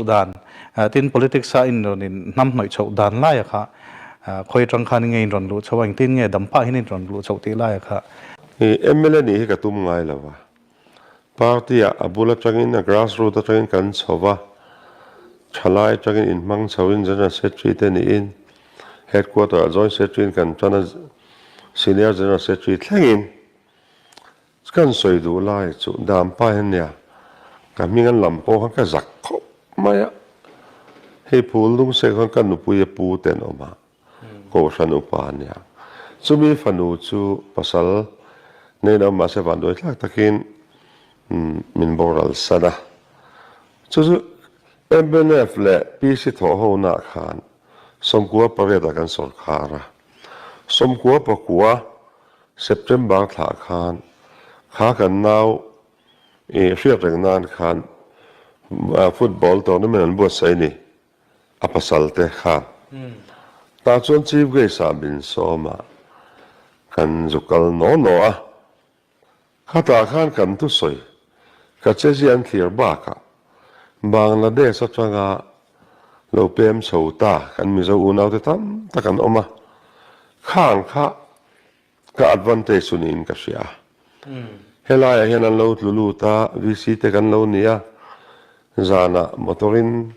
Dan, tin politics a in rawn in hnam hnawih chhoh dan laia kha khawi atang khan nge in rawn luh chhoh a, engtin nge dam pah hian in rawn luh chhoh tih laia kha. Mla nih hi ka tum ngai lo a, party ah a bul atangin a grass root atangin kan chho va, thalai atangin in hmang chho in General Secretary te niin Headquarter ah Joint Secretary in kan tan a, Senior General Secretary thlengin Kan sawi duh lai chu Dampa hian nia ka hming an lam pawh khan ka zak khawp mai a, hei phul dung sek khan ka nupui a pu te an awm a, Kohhran upa a nia. Chumi fanu chu pasal nen a awm mahse vanduai thlak takin min boral san a, chu chu mnf leh PC thawh ho nah khan 98 ah kan sawrkhar a, 99 September thlah khan kha kan nau i hriat reng nan khan football tournament an buatsaih a ni, a pasal te khan. Tah chuan Chief Guest ah min sawm a, kan zu kal naw naw a. Khatah khan kan thusawi ka chezia an thlir bakah Bangladesh atanga lo pem chho ta kan Mizo unaute tam tak an awm a, khang kha ka advantage chu niin ka hria. Helaiah hian an lo tlu lut a, VC te kan lo ni a, zanah motor in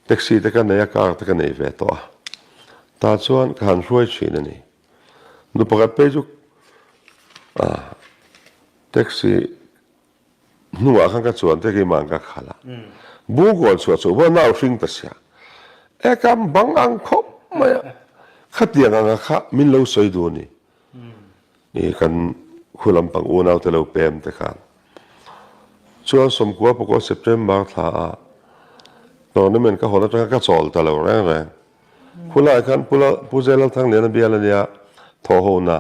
taxi te ka nei a, car te ka nei ve tawh a, tah chuan ka han hruai thin a ni. Nu pakhat phei chu taxi hnungah khan ka chuan te keimah ang ka khalh a, Bungkawn chhuah chu va nau hring ta sia, e ka bang ang khawp mai a, khatiang anga kha min lo sawi duh a ni, i kan khu lampang unau te lo pem te khan. Chuan 99 September thla ah tournament ka hawn atanga ka chawl ta lo reng reng. Khulaiah khan Pu Pu Zelalthangliana bial a nia thawhhona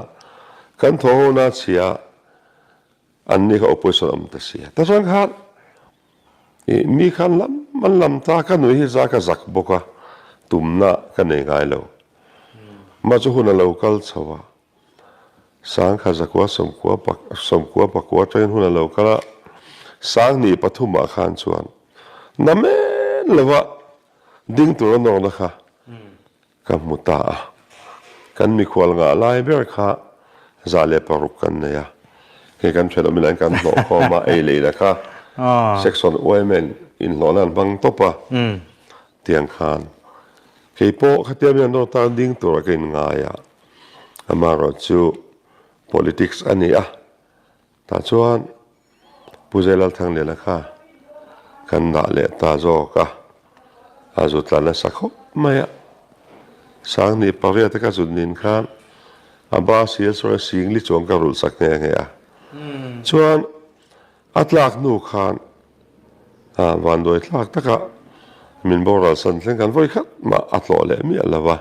kan thawhhona chhia an ni kha opposition awm ta sia. Ta chuan khan i mi khan lam an lam ta ka nui hi za ka zak bawk a tumna ka nei ngai lo. Mah chu hun a lo kal chho a 1999 atangin hun a lo kal a 2003 ah khan chuan namen lova Ding tur a nawrna kha ka hmu ta a, kan mikhual ngah lai ber kha 106 kan nei a, hei kan thenawm in an kan hlawh khawm a, ei leina kha section yma in hlawhna an hmang tawp a, tiang khan kei pawh khatia mi an nawr tan ding tura ka inngai a, amaherawhchu politics a ni a, tah chuan Pu Zelalthangliana kha kan dah leh ta zawk a, a zut la nasa khawp mai a. 2008 a ka zut nin khan a ba sil sawi a singli chuang ka rulh sak nghe nghe a. Chuan a tlak hnu khan vanduai thlak taka min boral san thleng khan vawi khat mah a tlawh leh miah lo va.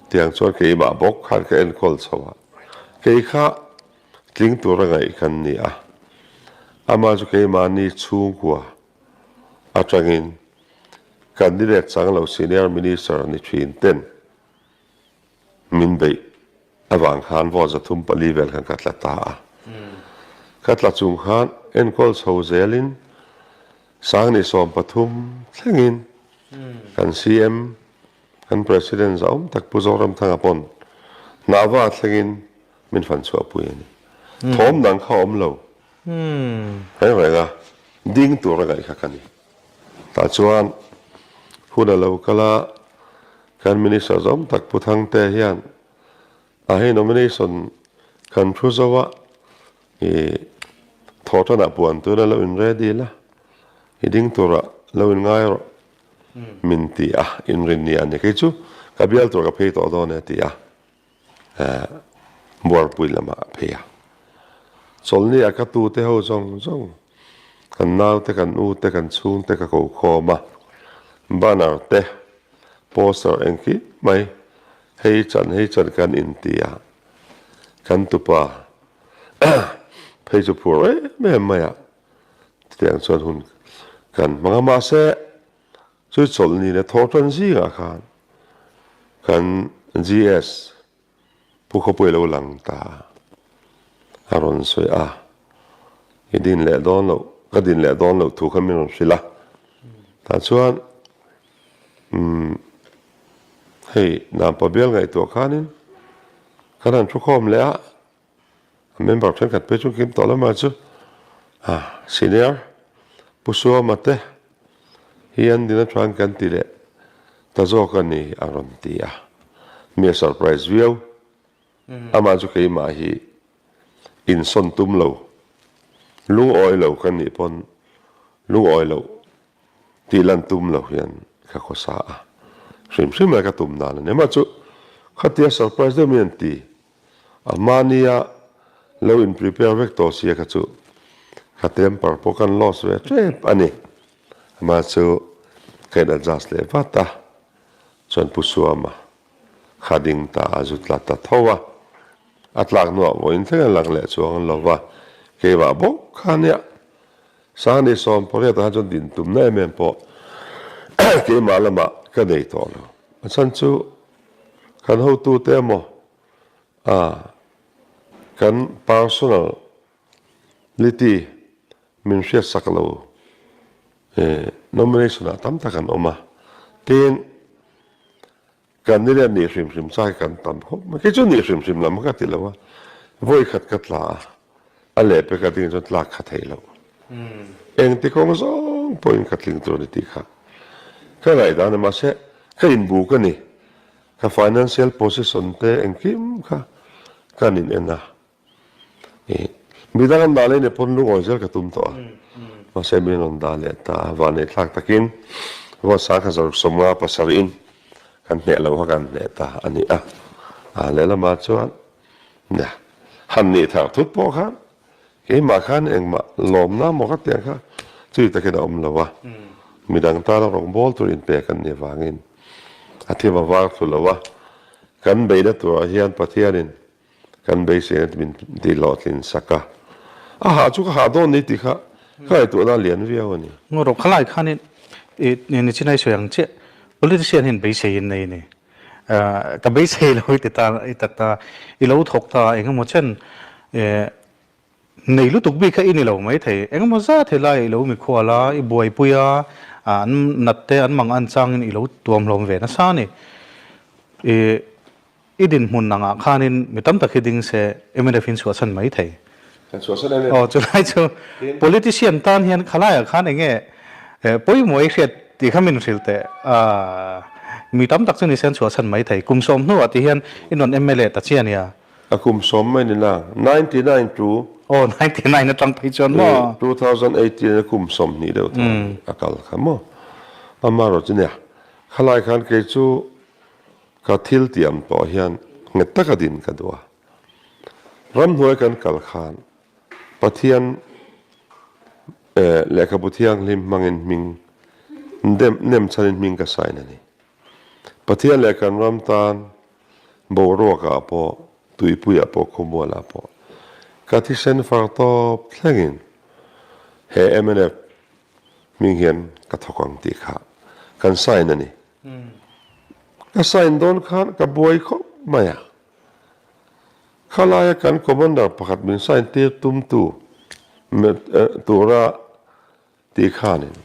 Tiang chuan keimah bawk khan ka enkawl chho a, kei kha Tling tur a ngaih kan ni a, amah chu keimahni chhungkua atangin candidate chang lo senior minister ni thin ten min beih avang khan vote 304 vel khan ka tla ta a. Ka tla chung khan enkawl chho zelin 2013 thlengin kan CM, kan President zahawm tak Pu Zoramthanga pawn hnahva thlengin Min fan chhuah pui a ni. Thawm dang kha awm lo. Reng reng a, ding tur a ngaih kha ka ni. Tah chuan hun a lo kal a, kan Minister zawm tak Pu Thangte hian a hei nomination kan thu zo a, i thawhtanah puan tuna lo in ready la, i ding turah lo in ngai rawh min ti a, inrinni a ni. Kei chu ka bial tur ka phei tawh dawn e a ti a. Buarpui lamah a phei a. Chawlhni ah ka tute ho zawng zawng, kan naute, kan ute, kan chhungte ka ko khawm a. Banner te, poster engkim mai hei chan hei chan kan inti a. Kan tupa phei chu phur em em mai a, chutiang chuan hun kan hmang a. Mahse, Chu chawlhni leh thawhtan zingah khan kan GS Pu Khawpui lo lang ta a rawn sawi a, i din leh dawn loh, ka din leh dawn loh thu kha min rawn hrilh a. Tah chuan umm hei Nampa bial ngaihtuah khanin kan han thukhawm leh a, a member thenkhat phei chu kim tawh lamah chu ah senior Pu Suama te hi an din atang kan ti leh ta zawk a ni a rawn ti a, mi a surprise viau. Amah chu keimah hi insawn tum lo, lungawi lo ka nih pawn lungawi loh tih lan tum lo hian ka khawsa a, hrim hrim lai ka tum dan a ni. Amah chu khatia surprise deuh min an ti, a mahnia lo in prepare vek tawh sia kha chu ka temper pawh kan lost ve tep a ni. Amah chu ka in adjust leh vat a, chuan Pu Suama Kha ding ta a zu tla ta tho a, a tlak hnuah vawiin thleng a lang leh chuang an lo va, keimah bawk kha nia. Sangni 18 ah chuan din tumna em em pawh keimah lamah ka nei tawh lo. A chhan chu kan hotute emaw a kan personal lity min hriatsak lo nomination ah tam tak an awm a, tin kan ni leh nih hrim hrim chai kan tam khawp mai, kei chu nih hrim hrim lam ka ti lo a, vawi khat ka tla a, a lehpek a ding chuan tlak kha thei lo, engti kawng zawng pawhin ka tling tur a ni tih kha ka ngaihdan a, mahse ka inbuk a ni, ka financial position te engkim kha kan in en a. Midang an dah leh nih pawn lungawi zel ka tum tawh a, mahse min rawn dah leh ta a, vanneih thlak takin vote 1157 in kan hneh lo kha kan hneh ta a ni a, a lehlamah chuan nia han nih thar thut pawh khan keimah khan engmah lawmna maw ka tih ang kha chui takin a awm lo a, midang tana rawngbâwl tur inpek an nih avangin a thim a vang thlu lo a, kan beihna turah hian Pathianin Kan beiseina te min ti hlawhtlin sak a, a hah chu ka hah dawn ni tih kha ka ngaihtuahna a lian viau a ni. Ngaw rawh, khalai khanin i nichin a i sawi ang chiah, politician hian beisei in nei a ni. Ka beisei lo i ti ta, i ta ta, i lo thawk ta eng emaw chen Nei lutuk bik kha i ni lo maithei. Engemaw zat helai i lo mikhual a, i buaipui a, an nat te an mang an changin i lo tuam hlawm ve nasa a ni. I i dinhmun angah khanin mi tam tak hi ding se mnf in chhuahchhan maithei. Kan chhuahchhan em em. Aw chulai chu politician tan hian khalaiah khan enge pawimawh i hriat tih kha min hrilh teh. Mi tam tak chu ni se an chhuahchhan maithei. Kum sawm hnuah ti hian i rawn mla ta chiah nia. A kum sawm mai ni na, 99 to. Aw, 99 atang phei chuan maw? 2018 a kum 20 deuh tawh a kal kha maw? Amaherawh chu nia, khalai khan kei chu ka thil tiam tawh hian nghet taka din ka duh a. Ramhnuai kan kal khan Pathian lehkhabu thianghlim hmangin hming nem chhanin hming ka sign a ni. Pathian leh kan ram tan boruakah pawh, tuipuiah pawh, khawmualah pawh ka thisen far tawp thlengin he mnf hming hian ka thawk ang tih kha kan sign a ni. Ka sign dawn khan ka buai khawp mai a. Khalaia kan commander pakhat min sign tir tumtu tura Ti khanin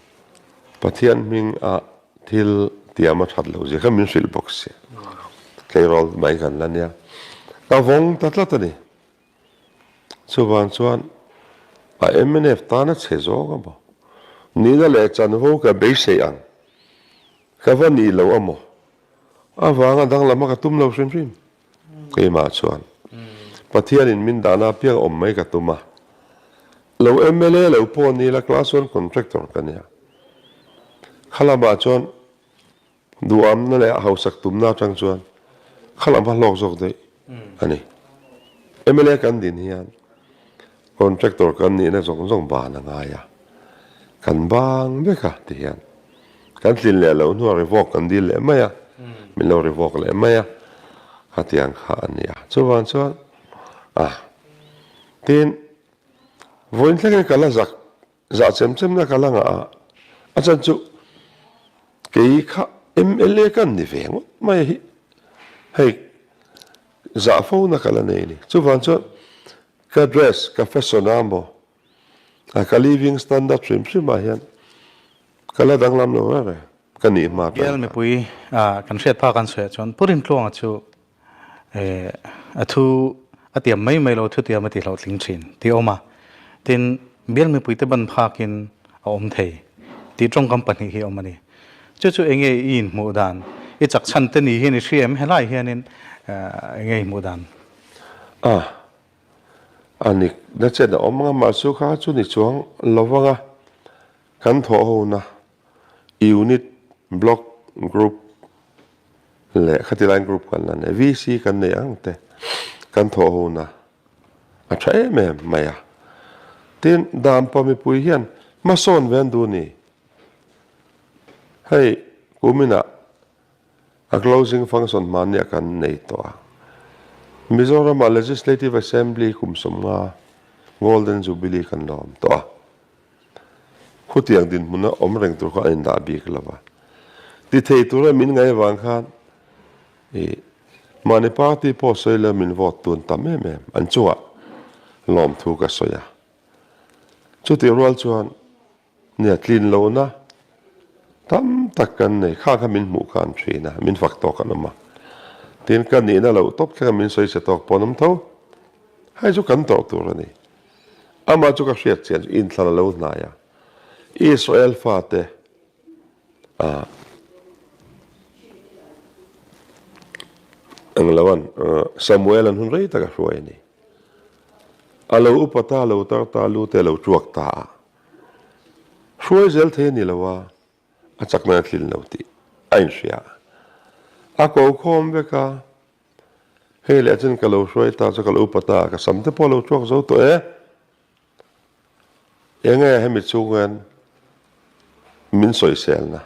Pathian hming a thil tiam a that loh zia kha min hrilh bawk si. Tleirawl mai kan la nia. Ka vawng ta tlat a ni. Chuvang chuan a mnf tan a chhe zawng a maw? Nihna leh chanvo ka beisei ang. Ka va nih lo a maw? Avanga danglam a ka tum lo hrim hrim. Keimah chuan Pathianin min dahna apiang awm mai ka tum a, lo mla lo pawh ni ila class one contractor ka nia. Khalamah chuan duhamna leh hausak tumna atang chuan khalam kha hlawk zawk daih a ni. Mla kan din hian contractor kan nihna zawng zawng ban a ngai a, kan bang vek a ti hian. Kan tlin leh loh hnuah revoke kan dil leh mai a, min lo revoke leh mai a, khatiang kha a ni a. Chuvang chuan a tin vawiin thlengin ka la zak zah chem chem na ka la ngah a, a chan chu kei kha mla ka ni ve ngawt mai hi hei zah fo na ka la nei a ni. Chuvang chuan ka dress ka fashion a maw a ka living standard hrim hrim ah hian. Ka la danglam lo reng reng, ka nih hma tan Bial khan. mipui kan hriat phak an sawiah chuan Pu Rintluanga chu a thu a tiam mai mai lo, thutiam a ti hlawhtling thin tih a awm a. Tin, bial mipuite ban phakin a awm thei tih tawngkam pahnih hi a awm a ni. Chu chu enge i inhmuh dan? I chak chhan te ni hian i hria em? Helai hianin enge i hmuh dan? A, a nik na chen a awm ang a, mahse kha chu ni chuang lo vang a, kan thawh hona unit, block, group leh khati laiin group kan la nei, VC kan nei ang te kan thawh hona a tha em em mai a. Tin, Dampa mipui hian hmasawn ve an duh ni. Hei kuminah a closing function hmania kan nei tawh a. Mizoramah Legislative Assembly kum 50 Golden Jubilee kan la awm tawh a. Khutiang dinhmuna awm reng tur kha an indah bik lo va. Ti thei tura min ngaih avang khan ih mahni party pawh sawi lo min vote tun tam em em an chungah lawmthu ka sawi a. Chutih rual chuan Nia, tlin lohna tam tak kan nei. Kha kha min hmuh khan thin a, min fak tawk an awm a. Tin, ka nihna loh tawp thleng a min sawi che tawk pawh an awm tho. Hei chu kan tawrh tur a ni. Amah chu ka hriat chian chu inthlan a lo hnai a. Israel fate ah englo an Samuel an hun rei tak a hruai a ni. A lo upa ta, a lo tar ta, lu te a lo tuak ta a. Hruai zel thei a ni lo a, a chakna a tlin lo tih a inhria a. A ko khawm vek a, hei leh chuan ka lo hruai ta chu ka lo upa ta, ka sam te pawh a lo tuak zo tawh e. Enge hemi chung hian min sawiselna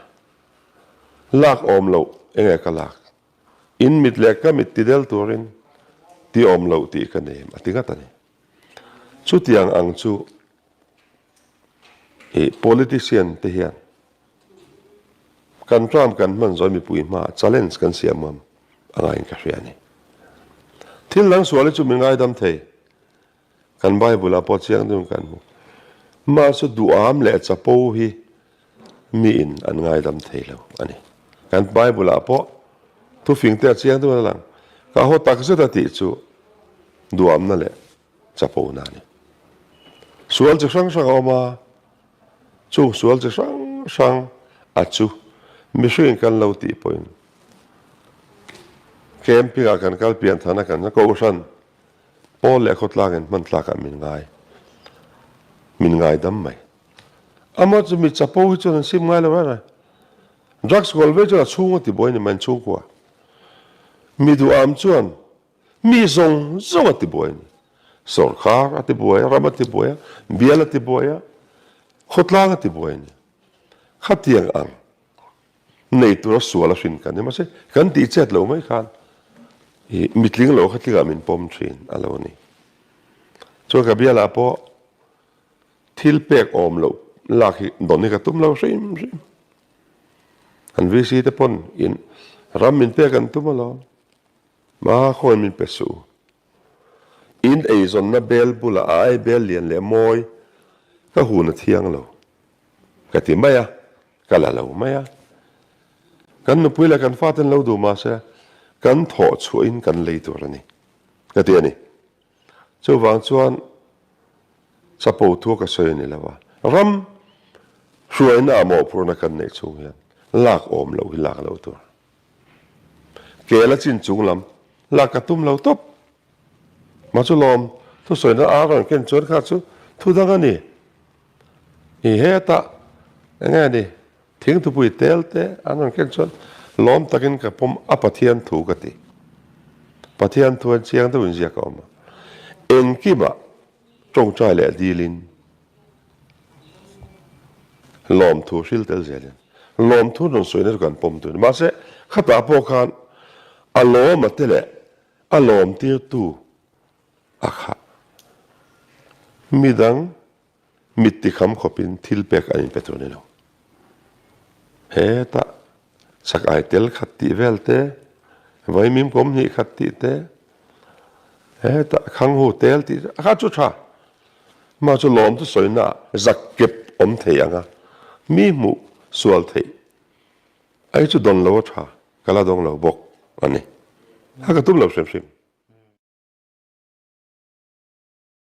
lak awm loh enge ka lak? In mit leh ka mit ti del turin ti awm loh tih ka nem a ti ngat a ni. Chutiang ang chu i politician te hian kan term kan hman zawi mipui hmaah challenge kan siam ngam a ngaiin ka hria a ni. Thil dang sual hi chu min ngaidam thei. Kan Bible ah pawh chiang deuhin kan hmu. Mahse duham leh chapo hi miin an ngaidam thei lo a ni. Kan Bible ah pawh thufing te a chiang deuhin a lang. Ka haw tak zet a tih chu duhamna leh chapona a ni. Sual chi hrang hrang a awm a, chung sual chi hrang hrang a chu mihringin kan lo tih pawhin camping ah kan kal pian than a kan kohhran Pawl leh khawtlangin hman tlakah min ngai, min ngaidam mai. Amah chu mi chapo hi chuan an sim ngai lo reng reng. Drugs kawl ve chuan a chhung a ti buai ni mai an chhungkua. Mi duham chuan mi zawng zawng a ti buai ni. Sawrkar a ti buai a, ram a ti buai a, bial a ti buai a, khawtlang a ti buai ni. Khatiang ang nei tura sual a hrin kan ni. Mahse, kan tih chet lo mai khan i mitling lo kha tlingah min pawm thin a lo ni. Chuan ka bialah pawh thil pek awm loh lak hi dawn hi ka tum lo hrim hrim. An VC te pawn in ram min pek an tum alawm. Hma khawiin min pe suh u. In eizawnna bel bulah a ai bel lian leh mawi ka hun a thiang lo ka ti mai a. Ka la lo mai a. Kan nupui leh kan faten lo duh mahse kan thawh chhuahin kan lei tur a ni, ka ti a ni. Chuvang chuan chapo thu ka sawi a ni lo a, ram hruaina ah mawhphurhna kan neih chhung hian lak awm loh hi lak loh tur. Kel a chin chung lam lak ka tum lo tawp. Mah chu lawm thusawina a rawn ken chuan kha chu thu dang a ni. I hetah eng nge ni thingthupui tel te an rawn ken chuan lawm takin ka pawm a Pathian thu ka ti. Pathian thu an chiang deuhin ziak a awm a. Engkimah tawngtai leh dilin lawmthu hril tel zelin lawmthu rawn sawina chu kan pawm tur a ni. Mahse khatah pawh khan a lawma te leh a lawmtirtu a khah. Midang mit tikham khawpin thil pek an inpe tur a ni lo. Hetah chak ai tel khat tih vel te, vaimim kawm hnih khat tih te, hetah khanghu tel tih te, a kha chu tha. Mah chu lawm chu sawina ah zak kep awm thei ang a, mi hmuh. Sual theih ai chu dawn lo a tha, ka la dawng lo bawk a ni. A ka tum lo hrim hrim.